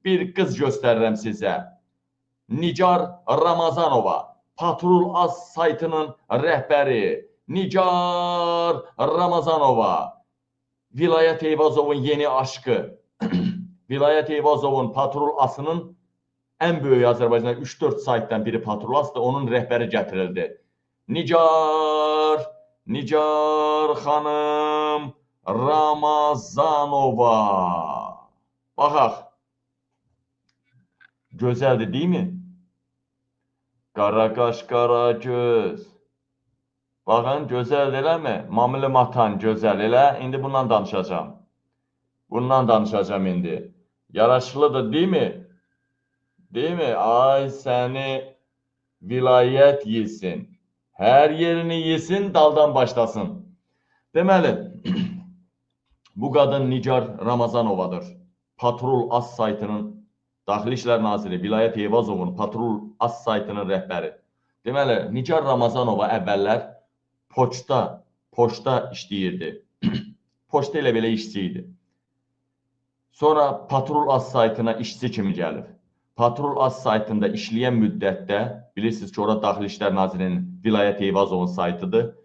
Bir qız göstərirəm sizə. Nigar Ramazanova, Patrul Az saytının rəhbəri. Nigar Ramazanova, Vilayət Eyvazovun yeni aşkı. Vilayət Eyvazovun Patrul Asının ən böyük Azərbaycanda 3-4 saytdan biri Patrul Asdır, onun rəhbəri gətirildi. Nigar xanım Ramazanova. Baxaq. Gözəldir, değil mi? Qara qaş, qara göz. Baxın, gözəldir, eləmi? Mamili matan gözəl, elə? İndi bundan danışacağam. Bundan danışacağam indi. Yaraşıqlıdır, değil mi? Değil mi? Ay səni vilayət yesin. Hər yerini yesin, daldan başlasın. Deməli, bu qadın Nigar Ramazanovadır. Patrul Az saytının Daxili İşlər Naziri Vilayət Eyvazovun Patrul Az saytının rəhbəri. Deməli, Nigar Ramazanova əvvəllər poçta işləyirdi. Poçta elə belə işçi idi. Sonra Patrul Az saytına işçi kimi gəlir. Patrul Az saytında işləyən müddətdə, bilirsiniz ki, ora Daxili İşlər Nazirinin Vilayət Eyvazovun saytıdır.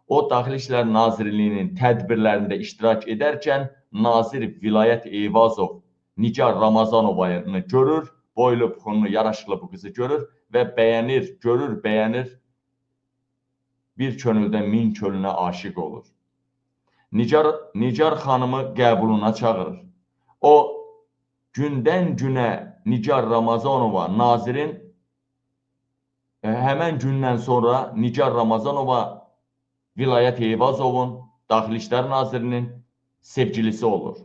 O, Daxili İşlər Nazirliyinin tədbirlərində iştirak edərkən Nazir Vilayət Eyvazov Nigar Ramazanovanı görür, boylu, puxunlu, yaraşıqlı bu qızı görür və bəyənir, görür, bəyənir. Bir könüldən min könlünə aşiq olur. Nigar xanımı qəbuluna çağırır. O, gündən günə Nigar Ramazanova nazirin həmən gündən sonra Nigar Ramazanova Vilayət Eyvazovun, Daxili İşlər Nazirinin sevgilisi olur.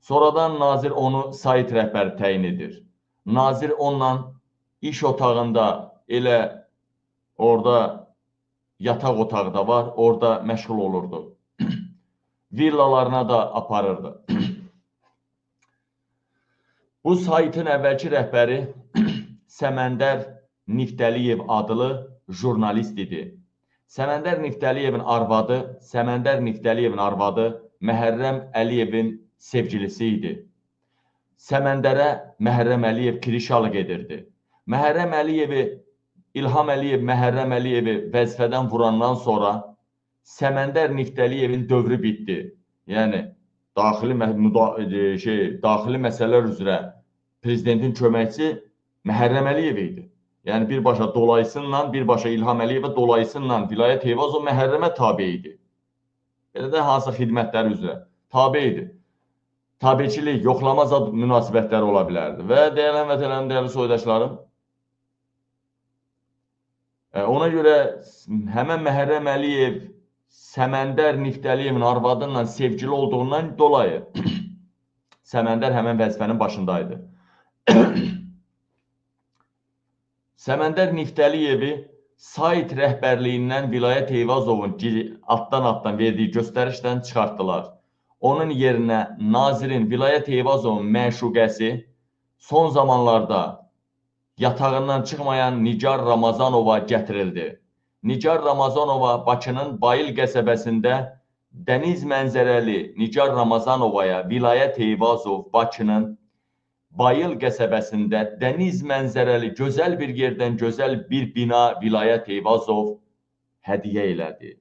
Sonradan nazir onu sayt rəhbəri təyin edir. Nazir onunla iş otağında, elə orada yataq otağı da var, orada məşğul olurdu. Villalarına da aparırdı. Bu saytın əvvəlki rəhbəri Səməndər Niftəliyev adlı jurnalist idi. Səməndər Niftəliyevin arvadı, Məhərrəm Əliyevin sevgilisi idi. Səməndərə Məhərrəm Əliyev kirişalıq edirdi. Məhərrəm Əliyevi, İlham Əliyev Məhərrəm Əliyevi vəzifədən vurandan sonra Səməndər Niftəliyevin dövrü bitdi. Yəni, daxili məsələlər üzrə prezidentin köməkçisi Məhərrəm Əliyev idi. Yəni, birbaşa dolayısıyla, birbaşa İlham Əliyevə dolayısıyla Vilayət Eyvazov Məhərrəmə tabe idi. Belə də hansısa xidmətləri üzrə tabe idi. Tabeçilik, yoxlama zad münasibətləri ola bilərdi. Və dəyərli həmvətənlərim, dəyərli soydaşlarım, ona görə həmən Məhərrəm Əliyev Səməndər Niftəliyevin arvadıyla sevgili olduğundan dolayı Səməndər həmən vəzifənin başındaydı. Səməndər Niftəliyevi sayt rəhbərliyindən Vilayət Eyvazovun altdan-altdan verdiyi göstərişdən çıxartdılar. Onun yerinə nazirin Vilayət Eyvazovun məşuqəsi son zamanlarda yatağından çıxmayan Nigar Ramazanova gətirildi. Nigar Ramazanova Bakının Bayıl qəsəbəsində dəniz mənzərəli Nigar Ramazanovaya Vilayət Eyvazov Bakının Bayıl qəsəbəsində dəniz mənzərəli gözəl bir yerdən gözəl bir bina Vilayət Eyvazov hədiyyə elədi.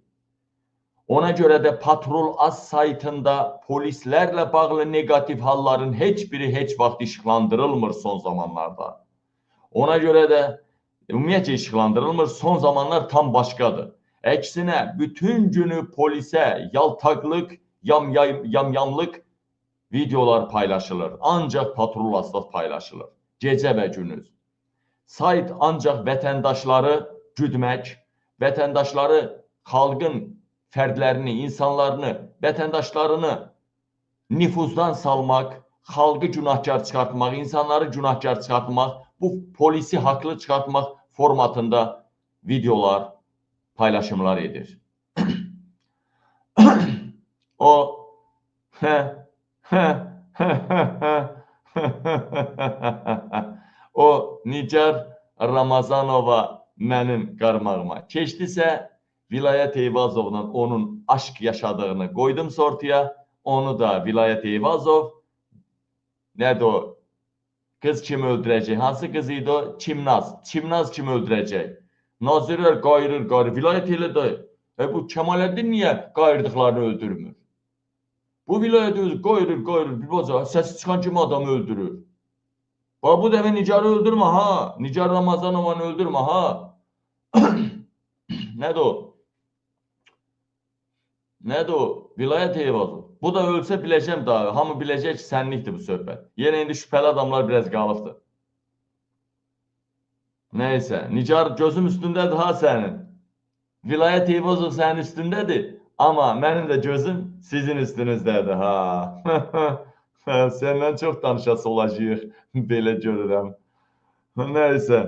Ona görə də Patrul Az saytında polislərlə bağlı neqativ halların heç biri heç vaxt işıqlandırılmır son zamanlarda. Ona görə də ümumiyyətcə işıqlandırılmır, son zamanlar tam başqadır. Əksinə, bütün günü polisə yaltaqlıq, yamyamlıq videolar paylaşılır. Ancaq Patrul Azda paylaşılır. Gecə və gündüz. Sayt ancaq vətəndaşları güdmək, vətəndaşları, xalqın fərdlərini, insanlarını, vətəndaşlarını nüfuzdan salmaq, xalqı günahkar çıxartmaq, insanları günahkar çıxartmaq, bu polisi haqlı çıxartmaq formatında videolar, paylaşımlar edir. O o Nigar Ramazanova mənim qarmağıma keçdisə, Vilayət Eyvazovla onun aşk yaşadığını qoydum sortuya. Onu da Vilayət Eyvazov, nədir o, Qız kimi öldürəcək. Hansı qız idi o? Çimnaz. Çimnaz kimi öldürəcək. Nazirlər qayırır, qayırır. Vilayət elə dayı. Bu Kəmaləddin niyə qayırdıqlarını öldürmür? Bu vilayət özü qayırır, qayırır. Bir baca, səsi çıxan kimi adamı öldürür. Bax, bu dəfə Nigarı öldürmə ha. Nigar Ramazanovanı öldürmə ha. Nədir o? Nədir o? Vilayət Eyvazov. Bu da ölsə biləcəm daha. Hamı biləcək ki, sənlikdir bu söhbət. Yenə indi şübhəli adamlar biraz qalıbdır. Nəysə, Nigar gözüm üstündədir ha sənin. Vilayət Eyvazov sənin üstündədir. Amma mənim də gözüm sizin üstünüzdədir ha. Səndən çox danışası olacağıq, belə görürəm. Nəysə.